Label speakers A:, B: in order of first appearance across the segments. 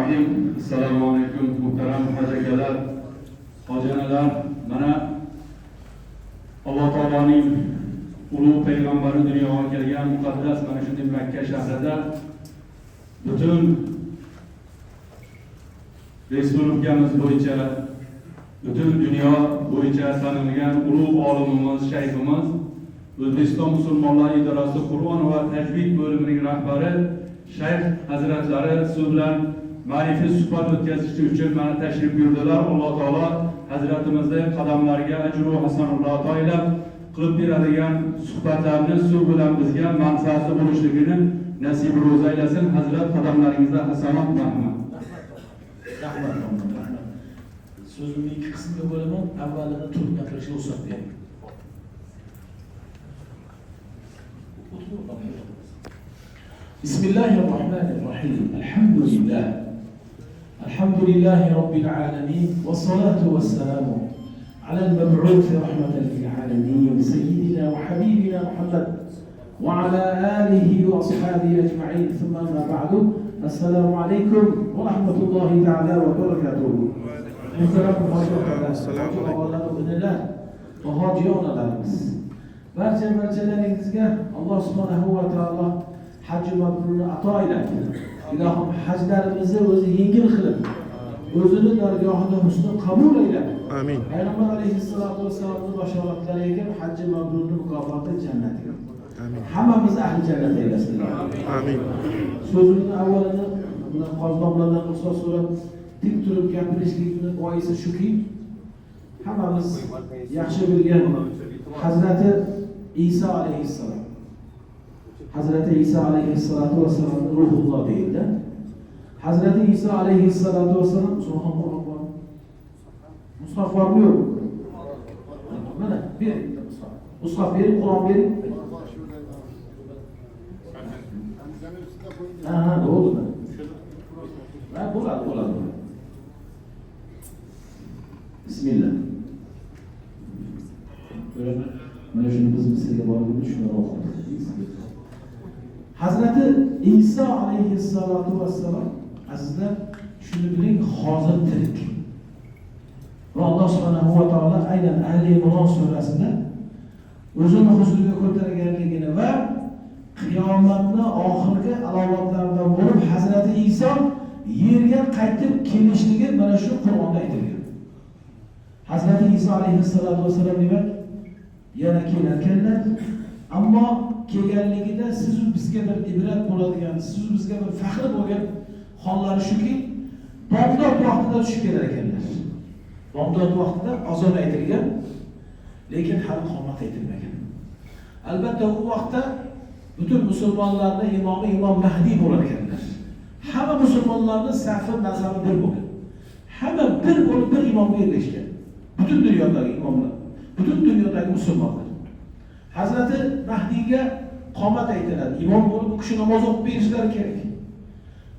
A: Bismillahirrohmanirrohim. Assalomu alaykum, muhtaram hoji akalar, hoji onalar. Mana Alloh taoloning ulug' payg'ambari dunyoga kelgan muqaddas mana shunday Makka shahrida butun respublikamiz bo'yicha, butun dunyo bo'yicha tanilgan ulug' olimimiz, shayximiz, O'zbekiston musulmonlar idorasi Qur'on va tajvid bo'limining rahbari shayx hazratlari siz bilan ma'rifiy suhbat o'tkazish uchun mana tashrif buyurdilar. Alloh taolo hazratimizni qadamlariga ajru hasanulloh ato aylab, qilib beradigan suhbatlarni suv bilan bizga manfaatli bo'lishligini nasib ro'za aylasin. Hazrat, qadamlaringizda hasanot, marhamat.
B: Rahmat, rahmat. So'zimni ikki qismga bo'laman. Avvalini turib gapirishga ruxsat bering. بسم الله الرحمن الرحيم. الحمد لله، الحمد لله رب العالمين، والصلاة والسلام على المبعوث رحمة للعالمين، سيدنا وحبيبنا محمد وعلى آله وأصحابه أجمعين، ثم أما بعد، السلام عليكم ورحمة الله تعالى وبركاته. Muhtaram hoji okalar, hoji og'alar, inilar va hoji onalarimiz, barcha barchalaringizga Alloh subhanahu va taolo hajji mabrurni ato ayladi. Ilohim, hajlarimizni o'zi yengil qilib, o'zini dargohida husni qabul ayladi.
C: Amin.
B: Payg'ambar alayhissalotu vassalomni bashoratlari ekan, hajji mabrurni mukofoti jannat.
C: Amin.
B: Hammamizni ahli jannat aylasin.
C: Amin.
B: So'zimni avvalini bilan qozi ruxsat so'rab tik turib gapirishlikni boisi shuki, hammamiz yaxshi bilgan Hazrati Iso alayhissalom, Hazrati Iso alayhissalotu vassalomni ruhulloh deyildi. Hazrati Iso alayhissalotu vassalom. Usmonxon, Qur'on bormi, mushaf bormi, yo'qmi? Mana bering bitta mushaf, mushaf bering, Qur'on bering. Ha, bo'ldi. Ha, bo'ladi, bo'ladi. Bismillah. Ko'raman. Mana shuni biz Misrga borganda shuni o'qidik. Hazrati Iso alayhissalotu vassalom, azizlar, shuni biling, hozir tirik. Va Alloh subhanahu va taolo aynan Ali Imron surasida o'zini huzuriga ko'targanligini va qiyomatni oxirgi alomatlaridan bo'lib Hazrati Iso yerga qaytib kelishligi mana shu Qur'onda aytilgan. Hazrati Iso alayhissalotu vassalom, demak, yana kelarkanlar, ammo kelganligida sizu bizga bir ibrat bo'ladigan, sizu bizga bir faxr bo'lgan hollari shuki, bomdod vaqtida tushib kelar ekanlar. Bomdod vaqtida azon aytilgan, lekin hali qomat aytilmagan. Albatta, u vaqtda butun musulmonlarni imomi Imom Mahdiy bo'lar ekanlar. Hamma musulmonlarni safi, mazhabi bir bo'lgan. Hamma bir bo'lib, bir imomga ergashgan. Butun dunyodagi imomlar, butun dunyodagi musulmonlar. Hazrati Mahdiyga qomat aytiladi. Imom bo'lib u kishi namoz o'qib berishlari kerak.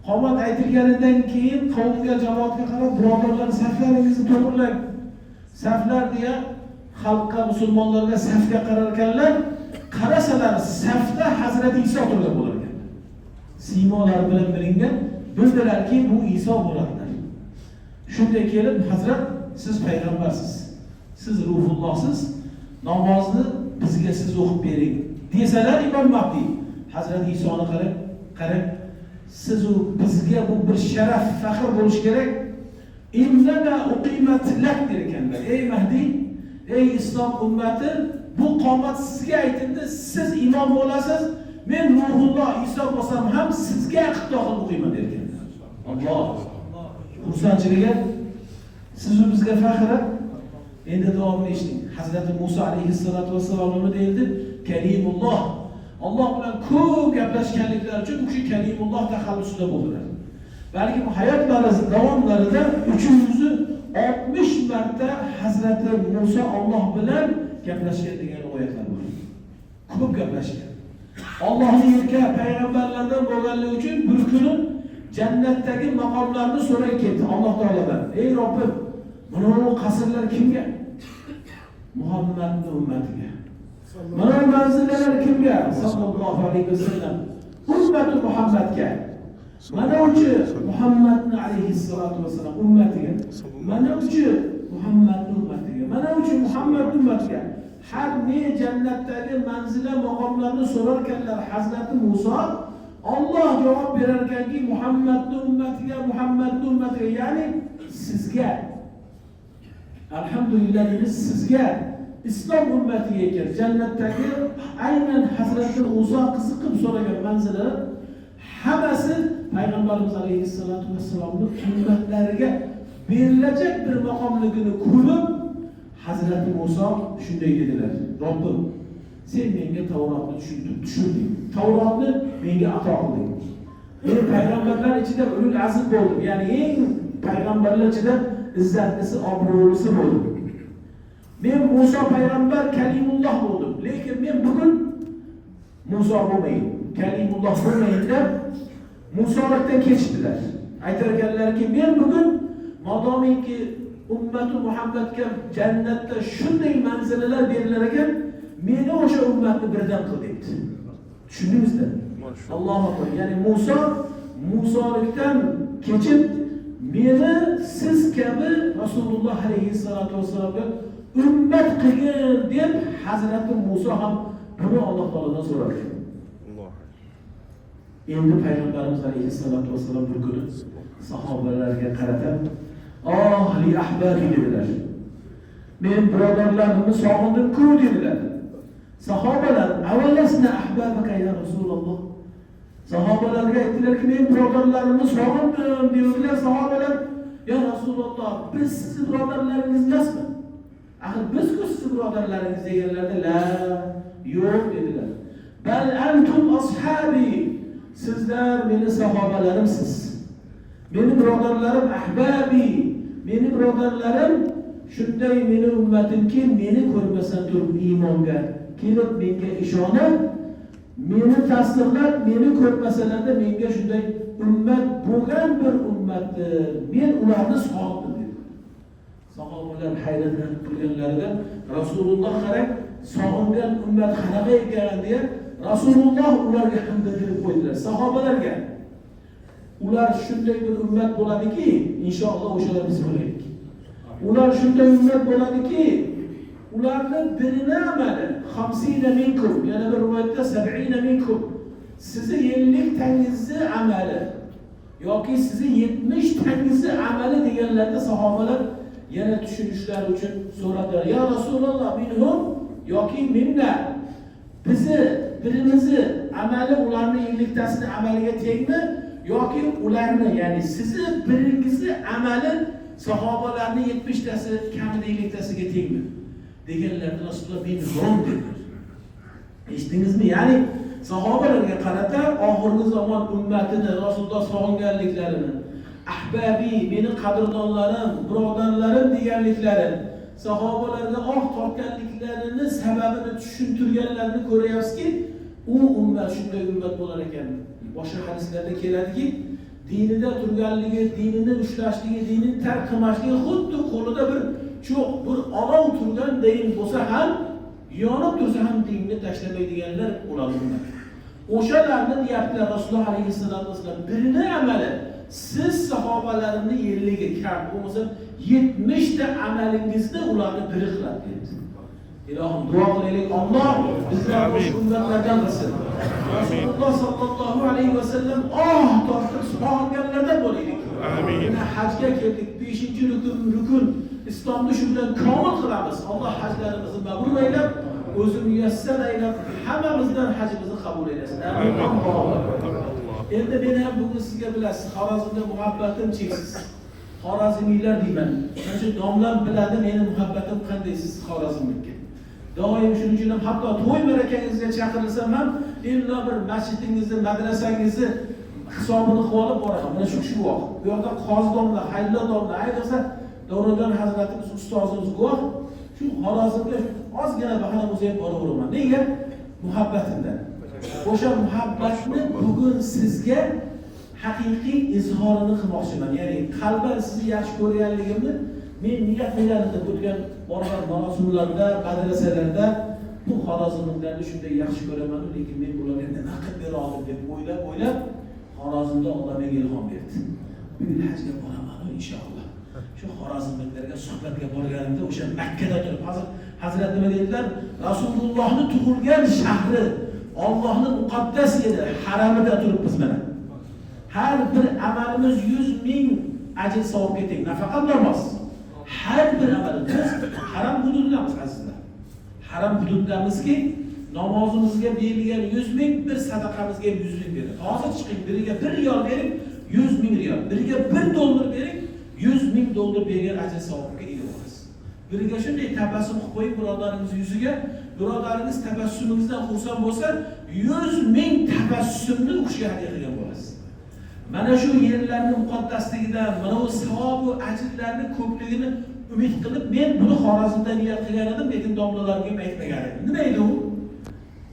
B: Qomat aytilganidan keyin qavmga, jamoatga qarab, birodarlar, saflaringizni to'g'irlang. Saflar deya xalqqa, musulmonlarga safga qarar ekanlar, qarasalar safda Hazrati Iso turgan bo'lar ekan. Siymolari bilan bilingan, bildilarki, bu Iso bo'ladilar. Shunday kelib, hazrat, siz payg'ambarsiz, siz ruhullohsiz, namozni bizga siz o'qib bering desalar, Imom Mahdiy Hazrati Isoni qarab, qarang, sizu bizga bu bir sharaf, faxr bo'lishi kerak. Innama uqimat lak der ekanlar. Ey Mahdiy, ey islom ummati, bu qomat sizga aytildi, siz imom bo'lasiz, men ruhulloh Iso bo'lsam ham sizga iqtido qilib o'qiyman der ekanlar. Alloh xursandchiligi, sizu bizga faxri. Endi davomini eshiting. Hazrati Muso alayhissalotu vassalom nima deyildi? Kalimulloh. Alloh bilan ko'p gaplashganliklari uchun u kishi Kalimulloh taxallusida bo'ldilar. Balki bu hayotlari davomlarida 360 marta Hazrati Muso Alloh bilan gaplashgan degan rivoyatlar bor. Ko'p gaplashgan. Allohning erka payg'ambarlardan bo'lganligi uchun bir kuni jannatdagi maqomlarni so'ray ketdi Alloh taolodan. Ey Robbim, mana bu qasrlar kimga? Muhammadning ummatiga. Mana bu manzillar kimga? Sallallohu alayhi vasallam. Ummati Muhammadga. Mana uchi Muhammadni alayhissalatu vassalam ummatiga, mana uchi Muhammadni ummatiga, mana uchi Muhammadni ummatiga har ne jannatdagi manzila maqomlarni so'rarkanlar Hazrati Musa, Alloh javob berar ekanki Muhammadni ummatiga, Muhammadni ummatiga, ya'ni sizga. Alhamdulillah deymiz, sizga, islom ummatiga ekan jannatdagi aynan Hazrati Musa qiziqib so'ragan manzilalar hammasi payg'ambarimiz alayhissalatu vassalomning ummatlariga berilajak bir maqomligini ko'rib Hazrati Musa shunday dedilar: Robbim, sen menga Tavrotni tushirding. Tavrotni menga ato qilding. Men payg'ambarlar ichida ulul azm bo'ldim. Ya'ni eng payg'ambarlar ichida izzatlisi, obro'lisi bo'ldim. Men Musa payg'ambar kalimulloh bo'ldim. Lekin men bugun Musa bo'lmayin, kalimulloh bo'lmayin deb Musolikdan kechdilar. Aytar ekanlarki, men bugun modomiki ummati Muhammadga jannatda shunday manzilalar berilar ekan, meni o'sha ummatni birdan qil debdi. Tushundingizmi? Allohu akbar. Ya'ni Muso Musolikdan kechib meni siz kabi Rasululloh alayhissalatu vassalomga ummat qilgin deb Hazrati Muso ham buni Alloh taolodan so'radi. Endi payg'ambarimiz alayhissalatu vassalom bir kuni sahobalarga qarata "Oh li ahbabi" dedilar. Men birodarlarimni sog'indim-ku dedilar. Sahobalar "Avvalasna ahbabaka ya Rasululloh." Sahobalarga aytdilarki, men birodarlarimni sog'indim dedilar. Sahobalar "Ya Rasululloh, biz sizni birodarlaringiz emasmi? Axir biz-ku sizni birodarlaringiz" deganlarda, "La, yo'q" dedilar. "Bal antum ashabi." Sizlar meni sahobalarimsiz. Meni birodarlarim ahbabi, meni birodarlarim shunday meni ummatimki, meni ko'rmasan turib iymonga kelib menga ishonib, meni tasdiqlab, meni ko'rmasalarda menga shunday ummat bo'lgan bir ummatni men ularni sog'indim dedi. Sahobalar hayratlanib turganlarida Rasululloh qarang, sog'ingan ummat qanaqa ekan deya Rasululloh ularga hamdardlik qo'ydilar. Sahobalarga ular shunday bir ummat bo'ladiki, inshaalloh o'shalar biz bo'laylik. Ular shunday ummat bo'ladiki, ularni birini amali 50 minkum, yana bir rivoyatda 70 minkum. Sizi 50 tangizni amali yoki sizi 70 tangizni amali deganlarda sahobalar yana tushunishlari uchun so'radilar. Ya Rasululloh, minhum yoki minna? Bizi birimizni amali ularni 50 tasini amaliga tengmi yoki ularni, ya'ni sizni biringizni amali sahobalarning 70 tasi kamida 50 tasiga tengmi deganlarda Rasululloh minhum dedilar. Eshitdingizmi? Ya'ni sahobalarga qarata oxirgi zamon ummatini Rasululloh sog'inganliklarini, ahbabi, meni qadrdonlarim, birodarlarim deganliklari, sahobalarga oh tortganliklarini sababini tushuntirganlarini ko'ryapsizki, u ummat shunday ummat bo'lar ekan. Boshqa hadislarda keladiki, dinida turganligi, dinini ushlashligi, dinini tark qilmasligi xuddi qo'lida bir cho'q, bir olov turgandayin bo'lsa ham, yonib tursa ham dinni tashlamaydiganlar bo'ladi ummat. O'shalarni deyaptilar Rasululloh alayhissalatu vassalam, birini amali siz sahobalarimni 50 kam bo'lmasa 70 ta amalingizni ularni biri qiladi dedi. Ilohim duo qilaylik, Alloh bizlarni o'sha ummatlardan qilsin. Rasululloh sallallohu alayhi vasallam oh tortib sog'inganlardan bo'laylik.
C: Amin.
B: Mana hajga keldik, 5-rukun islomni shu bilan komil qilamiz. Alloh hajlarimizni mabrur aylab, o'zi muyassar aylab, hammamizdan hajimizni qabul aylasin. Amin. Endi men ham bugun sizga bilasiz, Xorazmda muhabbatim cheksiz. Xorazmiylar deyman. Mana shu domlam biladi meni muhabbatim qanday siz Xorazmlikka. Doim shuning uchun ham hatto to'y ma'rakangizga chaqirilsam ham illo bir masjidingizni, madrasangizni hisobini qilib olib boraman. Mana shu kishi guvoh. Bu yoqda qozi domla, Haylla domla, ayniqsa Davronjon hazratimiz ustozimiz guvoh. Shu Xorazmga ozgina bahona bo'lsa ham boraveraman. Nega? Muhabbatimdan. O'sha muhabbatni bugun sizga haqiqiy izhorini qilmoqchiman. Ya'ni qalban sizni yaxshi ko'rganligimni men niyat qilganimda o'tgan borgan marosimlarda, madrasalarda bu xorazmliklarni shunday yaxshi ko'raman, lekin men bularga nima qilib bera oldim deb o'ylab-o'ylab Xorazmda Alloh menga ilhom berdi. Bu yil hajga boraman inshaalloh. Shu Xorazmliklarga suhbatga borganimda o'sha Makkada turib, hozir Hazrat nima dedilar? Rasulullohni tug'ilgan shahri, Allohning muqaddas yeri, haramida turibmiz mana. Har bir amalimiz 100 ming ajr savobga teng. Nafaqat namoz. Har bir amalimiz biz haram hududdamiz azizlar. Haram hududdamizki, namozimizga berilgan 100 ming, bir sadaqamizga ham 100 ming beradi. Hozir chiqing, biriga 1 riyol bering, 100 ming riyol. Biriga 1 dollar bering, 100 ming dollar bergan ajr savobga ega bo'lasiz. Biriga shunday tabassum qilib qo'ying birodaringiz yuziga, birodaringiz tabassumingizdan xursand bo'lsa, 100 ming tabassumni u kishiga hadya qilgan bo'lasiz. Mana shu yerlarning muqaddasligidan, mana bu savob va ajrlarning ko'pligini umid qilib, men buni Xorazmda niyat qilgan edim, lekin domlalarga ham aytmagan edim. Nima edi u?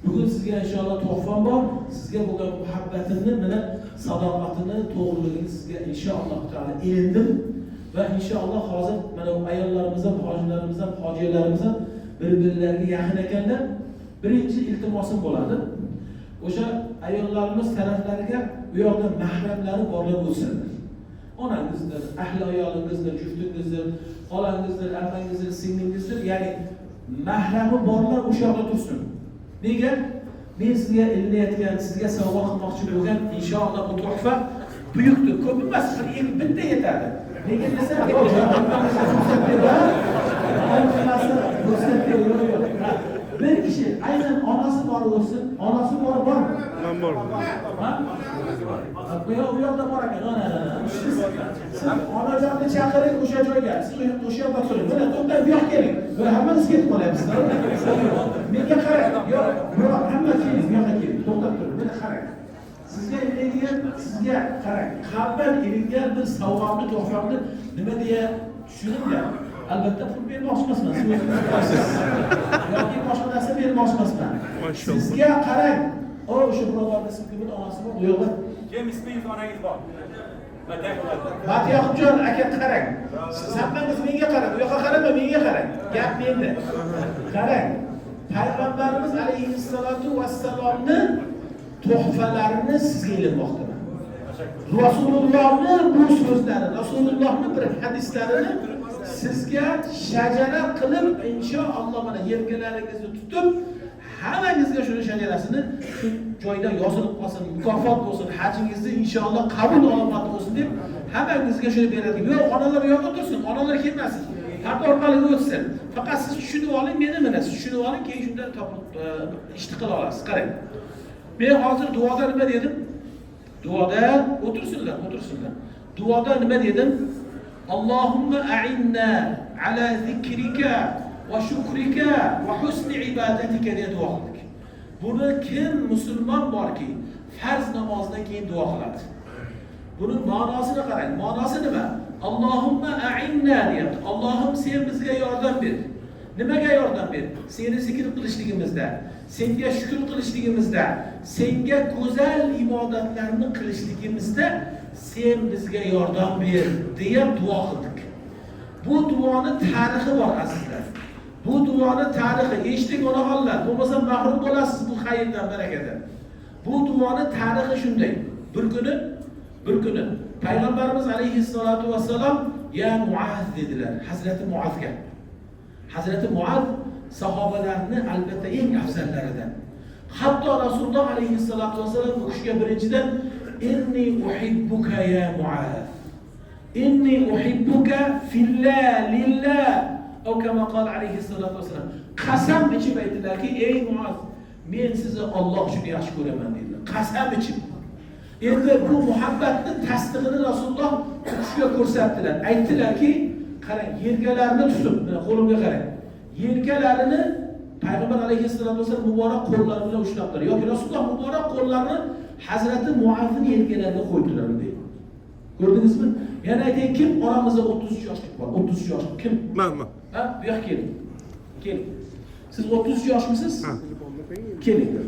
B: Bugun sizga inshaalloh tuhfam bor. Sizga bo'lgan muhabbatimni, mana sadoqatini, to'g'riligini sizga inshaalloh taolo ilindim va inshaalloh hozir mana bu ayollarimiz ham, hojilarimiz ham, hojiyalarimiz ham bir-birlariga yaqin ekanlar. Birinchi iltimosim bo'ladi. O'sha ayollarimiz taraflariga u yoqda mahramlari borlar bo'lsinlar. Onangizdir, ahli ayolingizdir, juftingizdir, xolangizdir, ammangizdir, singlingizdir, ya'ni mahrami borlar o'sha yoqda tursin. Nega? Men sizga ilinayotgan, sizga sovg'a qilmoqchi bo'lgan inshaalloh bu tuhfa buyukdir. Ko'p emas, bir bitta yetadi. Nega desa, ruxsat ber, yo'q, yo'q. Bir kishi aynan onasi bor bo'lsin, onasi bor bormi?
C: Men borman.
B: Ha? Bu yoqda bor ekan, ana, ana. Siz onajonni chaqiring o'sha joyga. Siz o'sha yoqda turing. Mana to'xtang, bu yoqqa keling. Va hammamiz ketib qolyapmiz. Menga qarang. Yo'q, yo'q, hamma keling, bu yoqqa keling. To'xtab turing. Mana qarang. Sizga ilingan, sizga qarang. Qalban ilingan bir sovg'amni, tuhfamni nima deya tushuninglar. Albatta pul bermoqchi emasman, siz o'zingiz bilasiz. Yoki boshqa narsa bermoqchi emasman. Sizga qarang. O o'sha birodarni ismi kim edi? Onasi bor, u yoqda.
D: Kim ismingiz, onangiz bor?
B: Matyoqubjon aka qarang. Siz hammangiz menga qarang, u yoqqa qarama, menga qarang. Gap menda. Qarang. Payg'ambarimiz alayhissalatu vassalomni tuhfalarini sizga ilinmoqdaman. Rasulullohni bu so'zlari, Rasulullohni bir hadislarini sizga shajara qilib, inshaalloh mana yelkalaringizni tutib, hammangizga shuni shajarasini shu joyda yozilib qolsin, mukofot bo'lsin, hajingizni inshaalloh qabul olomati bo'lsin deb hammangizga shuni beradi. Yo'q, onalar u yoqda tursin, onalar kelmasin. Parda orqali o'tsin. Faqat siz tushunib oling, meni mana siz tushunib oling, keyin shundan topib ishni qila olasiz. Qarang. Men hozir duoda nima dedim? Duoda o'tirsinlar, o'tirsinlar. Duoda nima dedim? Allohumma a'inna ala zikrika va shukrika va husni ibadatika deya duo qildik. Buni kim musulmon borki, farz namozidan keyin duo qiladi. Buni ma'nosini qarang. Ma'nosi nima? Allohumma a'inna deyapti. Allohim sen bizga yordam ber. Nimaga yordam ber? Seni zikr qilishligimizda, senga shukr qilishligimizda, senga go'zal ibodatlarni qilishligimizda sen bizga yordam ber deya duo qildik. Bu duoni tarixi bor azizlar. Bu duoni tarixi, eshiting onaxonlar, bo'lmasa mahrum bo'lasiz bu xayrdan, barakadan. Bu duoni tarixi shunday. Bir kuni Payg'ambarimiz alayhissalatu vassalom ya Muaz dedilar, Hazrati Muazga. Hazrati Muaz sahobalarni albatta eng afzallaridan. Hatto Rasululloh alayhissalatu vassalom bu kishiga birinchidan inni uhibbuka ya Muaz. Inni uhibbuka fillah lillah. O kama qala alayhissalatu vassalom. Qasam ichib aytdilarki, ey Muaz, men sizni Alloh uchun yaxshi ko'raman dedilar. Qasam ichib. Endi bu muhabbatni tasdig'ini Rasululloh u kishiga ko'rsatdilar. Aytdilarki, qarang, yelkalarini tutib, mana qo'limga qarang. Yelkalarini Payg'ambar alayhissalatu vassalom muborak qo'llari bilan ushlabdilar. Yoki Rasululloh muborak qo'llarini Hazrati Muazning yelkalariga qo'ydilar bunday. Ko'rdingizmi? Yana aytay, kim oramizda 33 yoshlik bor? 33 yoshlik kim?
C: Men.
B: Ha, bu yoqqa keling. Keling. Siz 33 yoshmisiz?
C: Ha.
B: Keling.